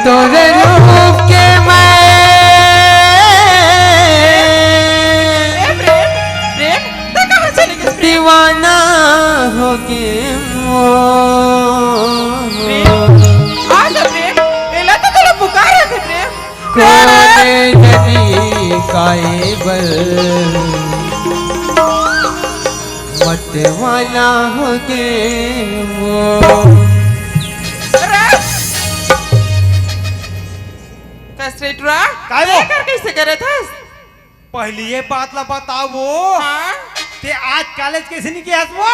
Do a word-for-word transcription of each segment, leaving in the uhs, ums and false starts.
तोरे रूप के मैं ए प्रेम, प्रेम, तैं कहाँ चले गेस प्रेम? दीवाना हो गे वो। प्रेम, आ जा प्रेम, एला तो तोला पुकार रथे प्रेम। कोने जनी काय बर मत वाला हो गे वो। अरे! कस रे टुरा? काय वो? एकर कइसे करत हस? पहिली ये बात ला बताओ वो। हाँ? तैं आज कॉलेज कइसे नइ गे हस वो?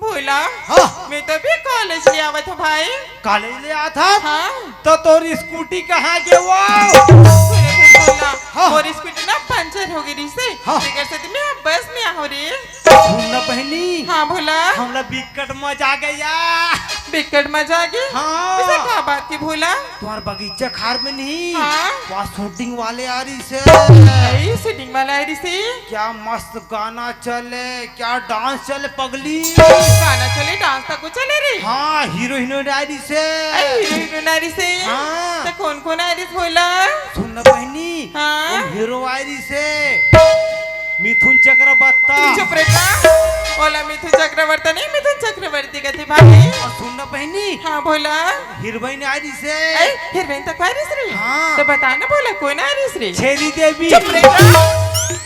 भोला, हाँ। मैं तो अभी कॉलेज ले आवत हँव भाई। कॉलेज ले आवत हस? हाँ। त तोर स्कूटी कहाँ गे वो? सुने थे भोला, हाँ। मोर स्कूटी ना पंचर हो गे रिहिसे, हाँ। तेकर सेती मैं अब बस में आहूँ रे। सुन ना बहिनी। हाँ भोला। हमला बिकट मजा आ गे या। बिकट मजा आ गे? हाँ। अइसे का बात के भोला? तुम्हार बगीचा खार में नहीं, हाँ। वहाँ शूटिंग वाले आ रहिसे। अरे, शूटिंग वाला आ रहिसे? क्या मस्त गाना चले, क्या डांस चले पगली। गाना चले, डांस तको चले रे। हाँ, हीरो हीरोइन आ रहिसे। अरे, हीरो हीरोइन आ रहिसे? हाँ। त कोन कोन आ रहिस भोला? सुन ना बहिनी, हाँ। वो हीरो आ रहिसे। मिथुन चक्रवर्ती। चुप रे का? ओला मिथुन चक्रवर्ती नहीं, मिथुन चक्रवर्ती कथे भाई। अउ सुन ना बहिनी। हाँ, भोला। हीरोइन आ रहिसे। अरे, हीरोइन तक आ रहिस रे? हाँ। त बता ना भोला, कोन आ रहिस रे? छेरी देवी। चुप रे का?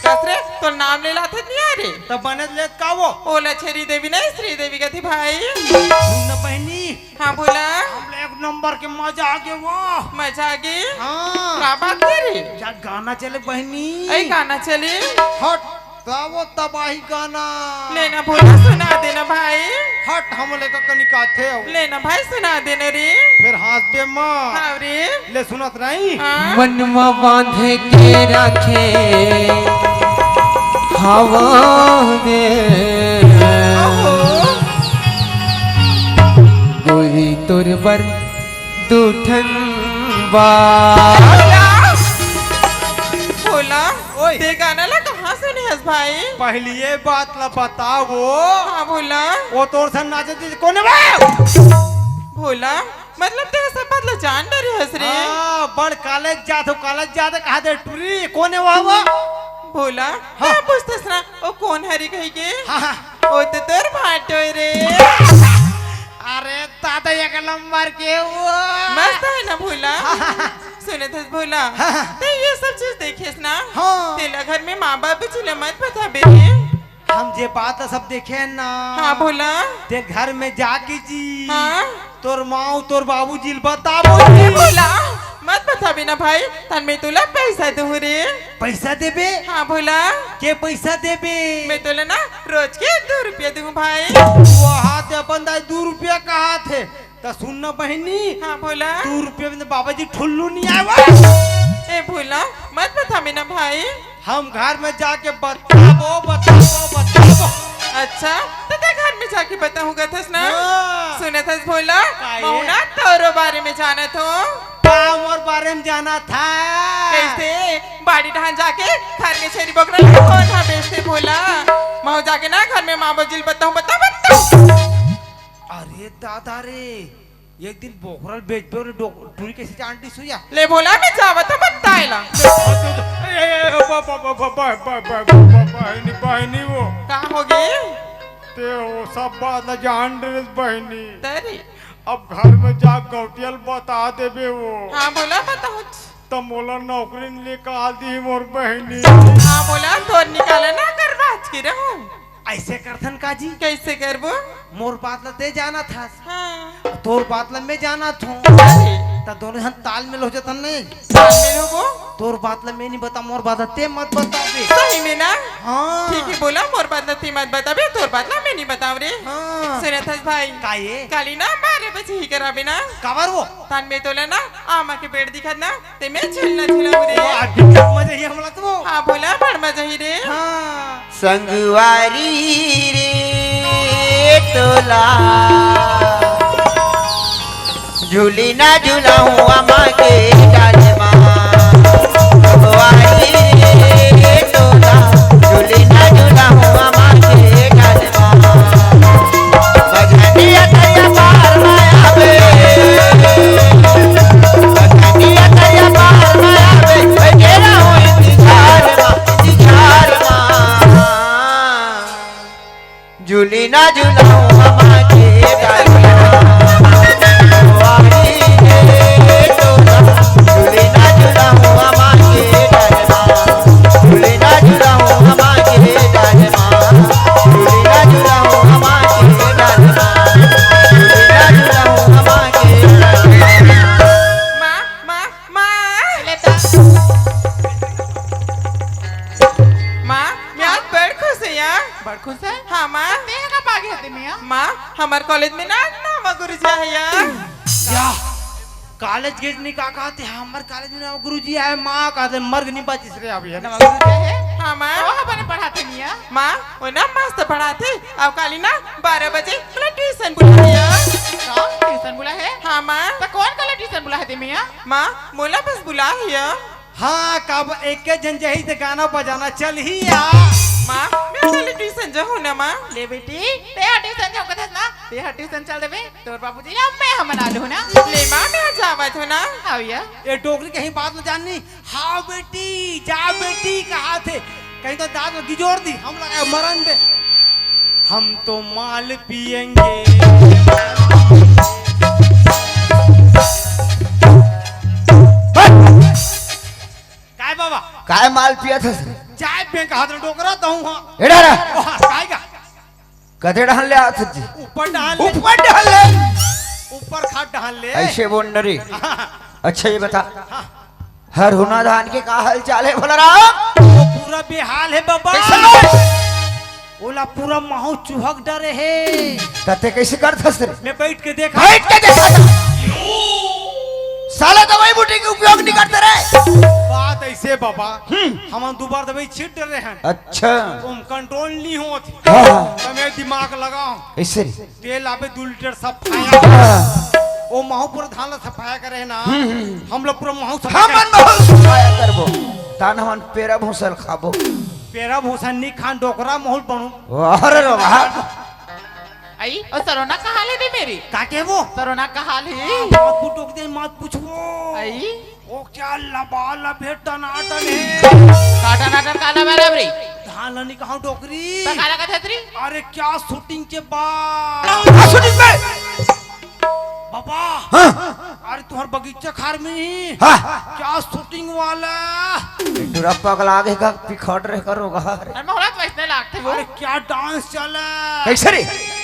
कस रे, तोर नाम ले लाथस नहीं आ रे। त बने ले का वो? ओला छेरी देवी नहीं, श्रीदेवी कथे भाई। सुन ना बहिनी। हाँ, भोला। हमला एक नंबर के मजा आ गे वो। मजा आ गे? हाँ। का बात हे रे? जा गाना चले बहिनी। अरे गाना चले? हट, त वो तबाही गाना। ले ना भोला, सुना दे ना भाई। हट, हमला का कनी काथे हो। ले ना भाई, सुना दे ना रे। फेर हँसबे मत। हाँ रे। ले सुनत रही। हाँ। मन म बांधे के रखे हवा दे। ओहो। गोरी तोर बर दू ठन बात। भोला, ओए। तैं गाना ला कहाँ सुने हस भाई? पहिली ये बात ला बताओ। हाँ भोला। वो तोर संग नाचे थे कोन हे वो? भोला, मतलब तैं सब बात ला जान डरे हस रे। हाँ, बड़ कॉलेज जात हो, कॉलेज जात हो, कहा दे टुरी, कोन हे वो, वो? भोला, हाँ। तैं पूछथस ना, वो कोन हरे कहिके? हाँ, हाँ। वो तो तोर भांटो हे रे। अरे दादा, एक नंबर के वो। मस्त हे ना भोला? हाँ, हाँ, हाँ। सुनत हस भोला? हाँ, हाँ। तैं ये सब चीज देखेस ना? हाँ। तेला घर में माँ बाप जी ला मत बताबे रे। हम जे बात सब देखे ना। हाँ, भोला। तैं घर में जाके जी। हाँ। तोर माँ, तोर बाबूजी ल बताबो अरे जी। भोला, मत बताबे ना भाई, तहन मैं तोला पैसा दूँ रे। पैसा देबे? हाँ, भोला। के पैसा देबे? मैं तोला ना रोज के दू रुपया दूँ भाई। वहाँ ते अपन दाई दू रुपया कहाथे। त सुन ना बहिनी। हाँ, भोला। दू रुपया में बाबा जी ठुल्लू नहीं आवा। ए भोला, मत बताबे ना भाई। हम घर में जाके बताबो, बताबो, बताबो। अच्छा, त तैं घर में जाके बताहूँ कथस ना? हाँ। सुनत हस भोला, काहे? महूँ ना तोरो बारे में जानत हों। का मोर बारे में जानत हस? कइसे? बाड़ी डहान जाके घर के छेरी बोकरा ला कोन हा बेचथे भोला? महूँ जाके ना घर में माँ बाबूजी ल बताहूँ, बताहूँ, बताहूँ। अरे दादा रे, एक दिन बोकरा ल बेचबे रे, टुरी कइसे जान डरिस या? ले भोला, मैं जावत हँव बताए ला। ए, ए, ए, ब-, ब-, बहिनी, बहिनी वो। का होगे? तैं वो सब बात ला जान डरेस बहिनी। तरी। अब घर में जा गौटिया ल बता देबे वो। हाँ भोला, बताहूँ। त मोला नौकरी निकाल दिही मोर बहिनी। हाँ भोला, तोर निकाले ना करवाच के रहूँ। अइसे करथन का जी? कइसे करबो? मोर बात ला तैं जानत हस। हाँ। तोर बात ला मैं जानत हँव। अरे। त दोनों झन तालमेल हो जाथन नहीं। तालमेल होबो? तोर बात ला मैं नहीं बताँव, मोर बात ला तैं मत बताबे। सही में ना? हाँ। ठीक हे, भोला, मोर बात ला तैं मत बताबे, तोर बात ला मैं नहीं बताँव रे। हाँ। सुनत हस भाई? का ये? काली ना बारह बजे ही कराबे ना। काबर वो? तहन मैं तोला ना आमा के पेड़ दिखात ना, तेमे झूलना झूलाहूँ रे। वाह, बिकट मजा ही हमला तो। हाँ, भोला, बड़ मजा ही रे। हाँ। संगवारी रे तोला, झूली ना झूलाहूँ आमा के डाल मा। संगवारी रे तोला, झूली ना झूलाहूँ आमा के डाल मा। बजनिया तैया पार में आवे। माँ, माँ, माँ। ले त। माँ, मैं आज बड़ खुश हँव यार। बड़ खुश हे? हाँ, माँ। तें ह का पागे हते मियाँ? माँ, हमर कॉलेज में ना नवा गुरुजी आए हे यार। या, कॉलेज गेट नहीं का कहते, हमर कॉलेज में नवा गुरुजी आए, माँ कहते, मर्ग नहीं बाजिस रे अभी, हे नवा गुरुजी आए हे? हाँ, माँ। तो ह बने पढ़ाथे मियाँ? माँ, वो ना मस्त पढ़ाथे। अउ काली ना बारह बजे मोला ट्यूशन बुलाए हे। का? ट्यूशन बुलाए हे? हाँ, माँ। त कोन करा ट्यूशन बुलाए हे ते मियाँ? माँ, मोला बस बुलाए हे। हाँ, काबर एक झन जाही त गाना बजाना चलही या। माँ, मैं काली ट्यूशन जाहूँ ना, माँ। ले बेटी, तें ह ट्यूशन जाहूँ कथस ना, तें ह ट्यूशन चल देबे, तोर बाबूजी ला मैं ह मना लूँ ना। ले माँ, मैं जावत हँव ना। हव या। ए डोकरी कहीं बात ल जाननी, हाँ बेटी, जा बेटी, कहाथे। कहीं तो दाँत में गिजोर दिही, हम लगा मरन बे। हम तो माल पिएंगे। काय बाबा? काय माल पियत हस रे? चाय पे कहा तो डोकरा दहूँ हाँ। एड़ा रे। ओह, काय का? कते डहन ले आत जी? ऊपर डहन ले। ऊपर डहन ले। ऊपर खाट डहन ले। अइसे बोल न रे। हाँ। अच्छा, ये बता, हाँ। हरहुना धान के का हाल चाल हे भोला राम? वो पूरा बेहाल हे बाबा। कइसे? ओला पूरा महूँ चुहक डरे हे। त तें कइसे करथस रे? मैं बइठ के देखा। बइठ के देखा था। साला दवाई बूटी के उपयोग नहीं करते रे। बात अइसे बाबा, हम्म। हमन दू बार दवाई छीट डरे हन। अच्छा। ओम कंट्रोल नहीं होत। हाँ। त मैं दिमाग लगाओ। कइसे रे? तेल लाबे दू लीटर सफाया। हाँ। ओ महूँ पूरा धान ला सफाया करे हे ना। हम्म, हम्म। हम लोग पूरा महूँ सफाया हमन महूँ सफाया करबो। तान हमन पेरा भूसा ल खाबो। पेरा भूसा नहीं खान, डोकरा महूँ बनू। अरे रे वाह। अई, ओ सरोना का हाल हे बे मेरी? का के वो? सरोना का हाल हे? हाँ, मत पूछो के, मत पूछो। अई? ओ क्या लबालब हे, टनाटन हे। का टनाटन, का लबालब रे? धान ल नहीं कहाओ डोकरी। त काला कथस रे? अरे क्या शूटिंग के बाद। का शूटिंग बे? बाबा। हाँ। अरे तुम्हार बगीचा खार में ही। हाँ। क्या शूटिंग वाला? टुरा पगला गे का, पिखट रहे करो गा रे। अरे मोहरा तो वइसने लागथे वो। अरे क्या डांस चला। कइसे रे?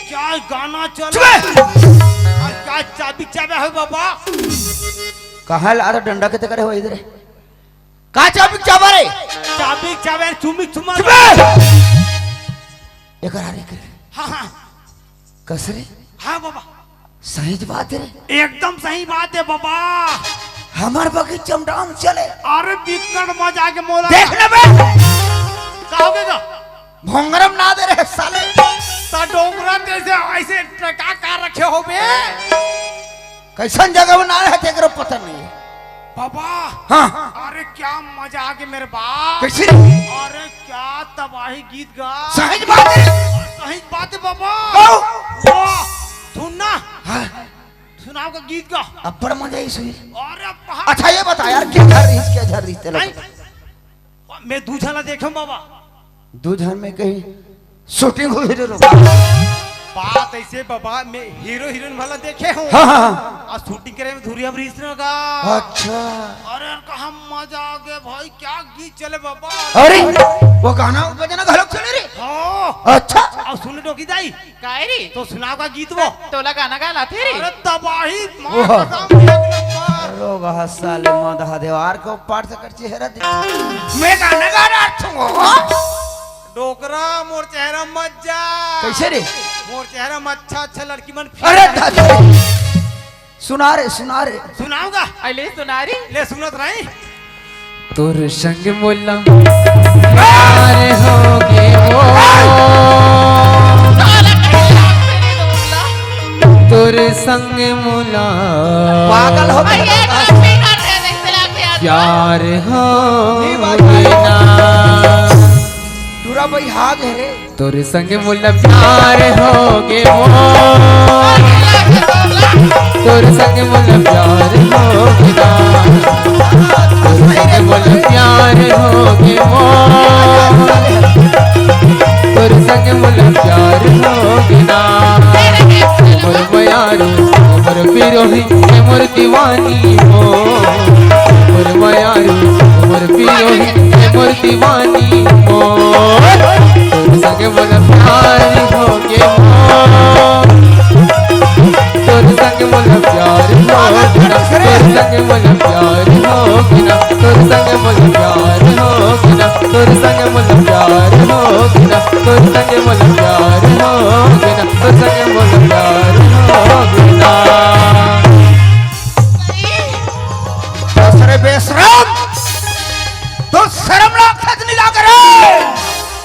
क्या गाना चला। चुप बे। अरे क्या चाबी चाबे हे बाबा। कहाँ ला रहा डंडा के ते करे हो इधर? का चाबी चाबा रे? चाबी चाबे चुमी चुमा। चुप बे। एकर हारे करे। हाँ, हाँ। कस रे? हाँ बाबा। सही बात हे रे। एकदम सही बात हे बाबा। हमर बगीचा में डांस चले। अरे बिकट मजा आगे मोला। देख लेबे। का हो गे? भोंगरम ना दे रहे साले। त डोकरा जइसे अइसे टका का रखे होबे? कइसन जगह में ना रहे तेकरो पता नहीं हे। बाबा। हाँ। अरे क्या मजा आगे मेरे बाप। कइसे? अरे क्या तबाही गीत गा। सही बात हे। सही बात हे बाबा। गाओ। वाह, सुन ना। हाँ। सुनाव का गीत गा। अब्बड़ मजा आई सुई। अरे बाप। अच्छा ये बता यार, क्या झर रही, क्या झर रही तेरा? नहीं। मैं दू झन ला देखे हँव बाबा। दू झन में कहीं शूटिंग होही रे। बात अइसे बाबा, मैं हीरो हीरोइन वाला देखे हँव। हाँ, हाँ, हाँ। अउ शूटिंग करे में धुरिया ब्रिज न गा। अच्छा। अरे कहाँ मजा आगे भाई, क्या गीत चले बाबा। अरे, वो गाना बजना घलोक चले रे। हाँ। अच्छा। अउ सुन डोकरी दाई, काय रे? तो सुनाव का गीत वो। तोला गाना गाना थे रे? अरे तबाही, माँ वाह। कसम, एक नंबर। रोग हँस साले मदहा देवार को पाट सकर चेहरा दिख। मैं गाना गा रहा हूँ। डोकरा, मोर चेहरा मत जा। कइसे रे? मोर चेहरा में अच्छा अच्छा लड़की मन अरे फिर दादा। सुना रे, सुना रे। सुनाव गा? अले सुना रे। ले सुनत रही। तोर संग मोला प्यार होगे वो। तोर संग मोला पागल हो गया। प्यार होगे ना। टूरा भाई हाथ है रे। तोर संग मोला प्यार होगे मोर, तोर संग मोला प्यार होगे ना, तोर संग मोला प्यार होगे मोर, तोर संग मोला प्यार होगे ना। हे मोर दीवानी मोर, मोर मयारी, मोर पियोही, हे मोर दीवानी मोर। तोर संग मोला प्यार होगे मोर। तोर संग मोला प्यार होगे ना, तोर संग मोला प्यार होगे ना, तोर संग मोला प्यार होगे ना, तोर संग मोला प्यार होगे ना, तोर संग मोला प्यार होगे ना, तोर संग मोला प्यार होगे ना। अरे बेशरम, तू शर्म लागत नहीं लाग रे।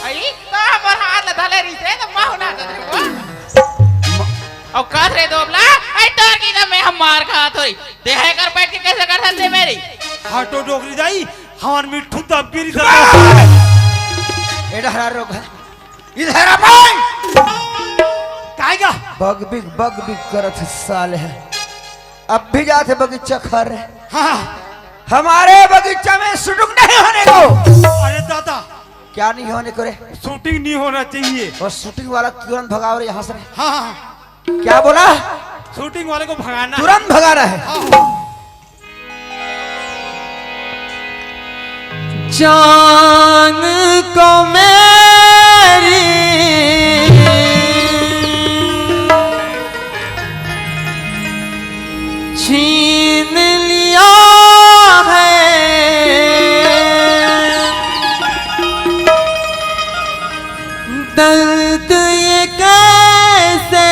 आई, का हमर हाथ ला धले रहिसे, त माहू ना धले वो। अउ कस रे दोबला, आई तोर की जब मैं हम मार खात होई। ते है कर बैठ के कैसे कर सकते मेरी? हटो डोकरी दाई, हमार मिट्ठू दब गिरी ए डहरा रोग है। इधर आ भाई। काहे का? बग बिग, बग बिग करत है साले है। अब भी जाते बगीचा खा रहे। हाँ। हमारे बगीचा में shooting नहीं होने को। अरे दादा। क्या नहीं होने को रे? Shooting नहीं होना चाहिए। और shooting वाला तुरंत भगाओ रे यहाँ से। हाँ, हाँ। क्या बोला? Shooting वाले को भगाना। तुरंत भगाना है। हाँ, हाँ। जान को मेरी छीन लिया है। दर्द ये कैसे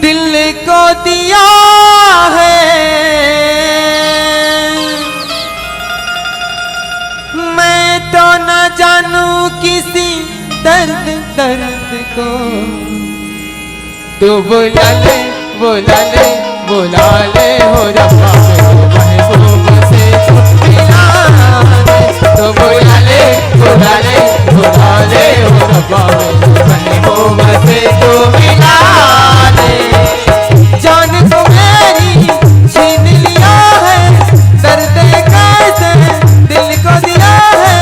दिल को दिया है। मैं तो न जानू किसी दर्द, दर्द को। तू बुला ले, बुला ले, बुला ले हो रब्बा, महबूब से तू मिला ले। तू बुला ले, बुला ले, बुला ले हो रब्बा, महबूब से तू मिला ले। जान को मेरी छीन लिया है, दर्द कैसे दिल को दिया है,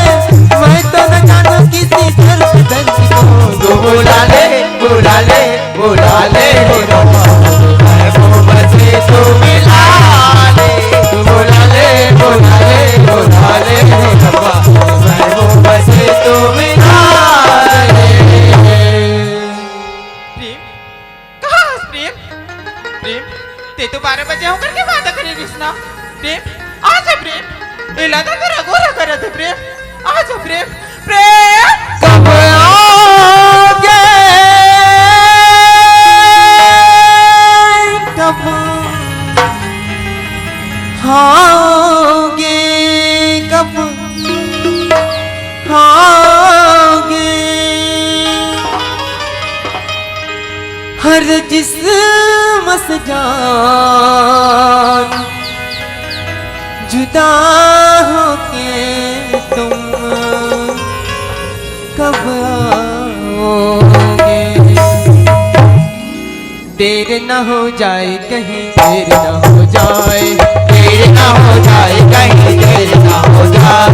मैं तो न जानू किसी दर्द, दर्द को। तू बुला ले, बुला ले, बुला ले हो रब्बा, महबूब से तू मिला ले। तू बुला ले, बुला ले, बुला ले हो रब्बा, महबूब से तू मिला ले। प्रेम, कहाँ हस प्रेम? प्रेम, ते तो बारह बजे होकर के वादा करे रिहिस ना। प्रेम, आजा प्रेम, एला तो तोर अगोरा करत हे प्रेम। आजा प्रेम, प्रेम। कब आओगे? कब आओगे? कब आओगे? हर जिस्म से जान जुदा होके तुम कब आओगे? देर न हो जाए कहीं, देर न हो जाए, देर न हो जाए कहीं, देर न हो जाए,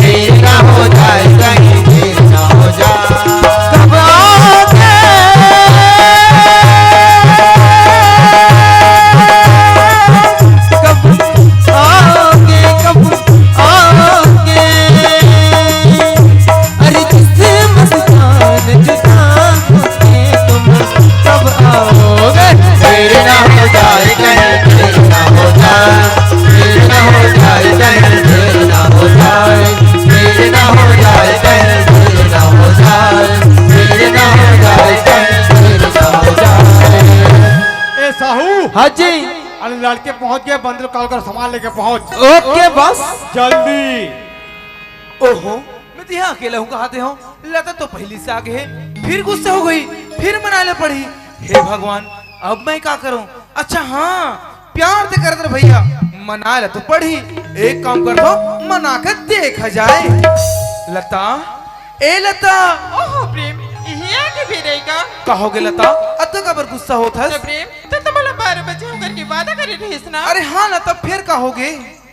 देर न हो जाए कहीं, देर न हो जाए। कब आओगे? कब आओगे? कब आओगे? अरे किस्मत जान जुदा होके तुम कब आओगे? देर ना हो जाए कहीं, देर ना हो जाए, देर ना हो जाए कहीं, देर ना हो जाए, देर ना हो जाए कहीं, देर ना हो जाए, देर ना हो जाए कहीं, देर ना हो जाए। ए साहू। हाँ जी। अरे लड़के पहुंच गए, बंदर काल कर सामान लेके पहुंच। OK बस। जल्दी। ओहो, मैं तो यहाँ अकेला हूँ, कहाँ थे हूँ? लता तो पहली से आगे है, फिर गुस्सा हो गई, फिर मनाए ला पड़ी। हे भगवान, अब मैं का करूँ? अच्छा हाँ, प्यार ते करत रहे भैया, मनाए ला तो पड़ी। एक काम कर दो, मना के देखा जाए। लता, ए लता। ओहो प्रेम, इही आके भी रहेगा? का होगे लता? अतका काबर गुस्सा होत हस? अरे प्रेम, ते तो मोला बारह बजे होकर के वादा करे रहिस ना। अरे हाँ लता, फिर का होगे?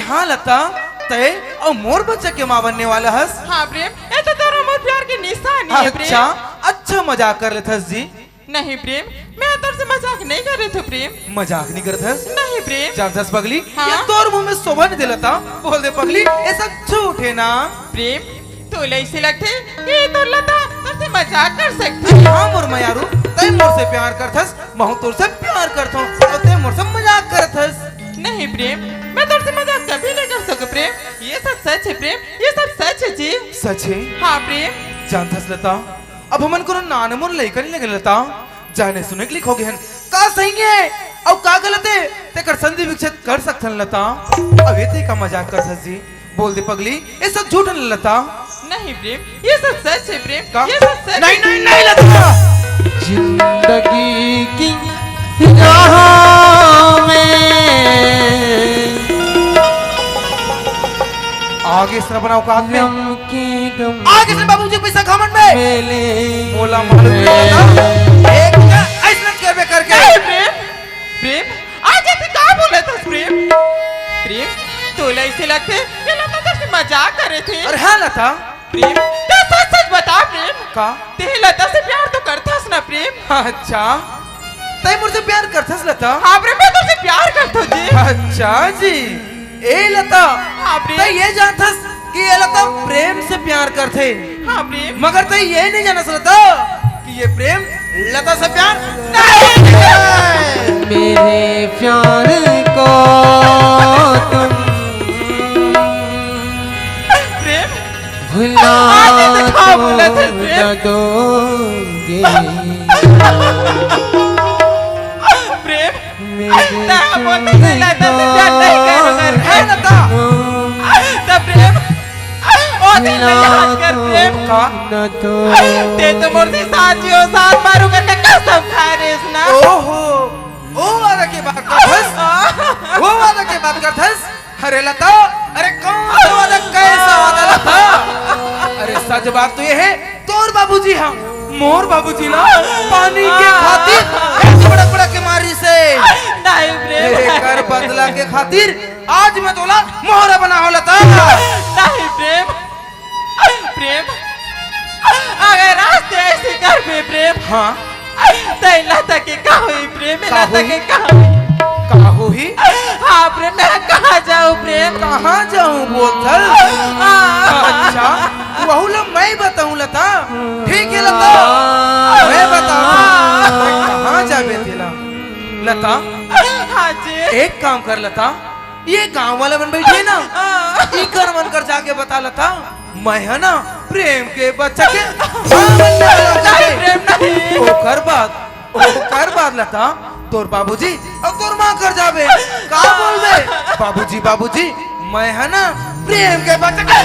हाँ लता, तय अउ मोर बच्चा के माँ बनने वाला हस। हाँ प्रेम, ये तो तोर मोर प्यार के निशानी है प्रेम। अच्छा, अच्छा मजाक कर लेथस जी। नहीं प्रेम, मैं तोर से मजाक नहीं कर रहे थे प्रेम। मजाक नहीं करथस? नहीं प्रेम। जानथस पगली, हाँ? ये तोर मुंह में शोभा नहीं दे लता। बोल दे पगली, ये सब झूठ है ना? प्रेम, तोला ऐसे लगथे कि तोर लता तोर से मजाक कर सकथे? हाँ मोर मयारू, तय मोर से प्यार करथस, महू तोर से प्यार करथों, अउ तय मोर से मजाक करथस। नहीं प्रेम, मैं तोर से मजाक कभी नहीं कर सकूं प्रेम। ये सब सच है प्रेम, ये सब सच है जी। सच है? हाँ प्रेम। जानथस लता, अब हमन कोनो नानमुन लइका नहीं लगे लता, जाने सुने के लिखोगे हन। का सही है अउ का गलत है, तेकर संधि विच्छेद कर सकथन लता। अब ये ते का मजाक करथस जी? बोल दे पगली, ये सब झूठ है लता। नहीं प्रेम, ये सब सच है प्रेम, का? ये सब सच नहीं, है। नहीं, नहीं लता। जिंदगी की राहों में आगे से अपना औकात में। गम के गम आगे से बाबूजी पैसा घमंड में। मेले मोला मालूम नहीं लता। एक का ऐसनच करबे करके। नहीं प्रेम, प्रेम, आज ये का बोलथस प्रेम? प्रेम, तोला ऐसे लगथे ये लता तोर से मजाक करे थे। अरे हाँ लता। प्रेम, ते सच सच बता प्रेम। का? ते लता से प्यार तो करथस ना प्रेम? अच्छा, तय मोर से प्यार करथस लता? हाँ प्रेम, मैं तोर से प्यार करथों जी। अच्छा जी, ए लता, हाँ प्रेम। तय ये जानथस कि ये लता प्रेम से प्यार करथे? हाँ प्रेम। मगर तय ये नहीं जानस लता कि ये प्रेम लता से प्यार नहीं है। मेरे प्यार को तुम प्रेम, भुला आज तो तो बोला था, प्रेम। न दोगे। प्रेम, मेरे तय बोलते थे, लता से प्यार नहीं करोगे। है ना ता? तो प्रेम, ओ दिल में याद कर प्रेम। का? न दोगे। ते तो मोर से साथ जियो, साथ मारू करके कसम खा रहे ना। ओहो, ओ वादा के बात करथस? वो वादा के बात करथस? अरे लता, अरे कौन सा वादा, कैसा वादा लता? अरे सच बात तो ये है, तोर बाबूजी हा मोर बाबूजी ला पानी के खातिर एक बड़ा बड़ा के मारिस हे। नहीं प्रेम। एकर बदला के खातिर आज मैं तोला मोहरा बनाहूं लता। नहीं प्रेम, प्रेम, अगर आज ते ऐसे करबे प्रेम, हाँ। तय लता के का होही प्रेम? का लता होही? के का होही? का होही? हाँ प्रेम, मैं कहाँ जाऊँ प्रेम? कहाँ जाऊँ बोलथस? हाँ। अच्छा, वहू ला मैं बताहूँ लता। ठीक है लता, मैं बताहूँ। कहाँ जाबे तेला? लता, हाँ जी। एक काम कर लता, ये गांव वाला मन बैठे ना, हाँ। इकर मन कर जाके बता लता, मैं है ना प्रेम के बच्चा के माँ बनने वाला हूँ नहीं, जाके। प्रेम नहीं। ओकर बाद, ओकर बाद लता, तोर बाबूजी अउ तोर माँ कर जाबे, का बोलबे? बाबूजी, बाबूजी, मैं है ना प्रेम के बच्चा के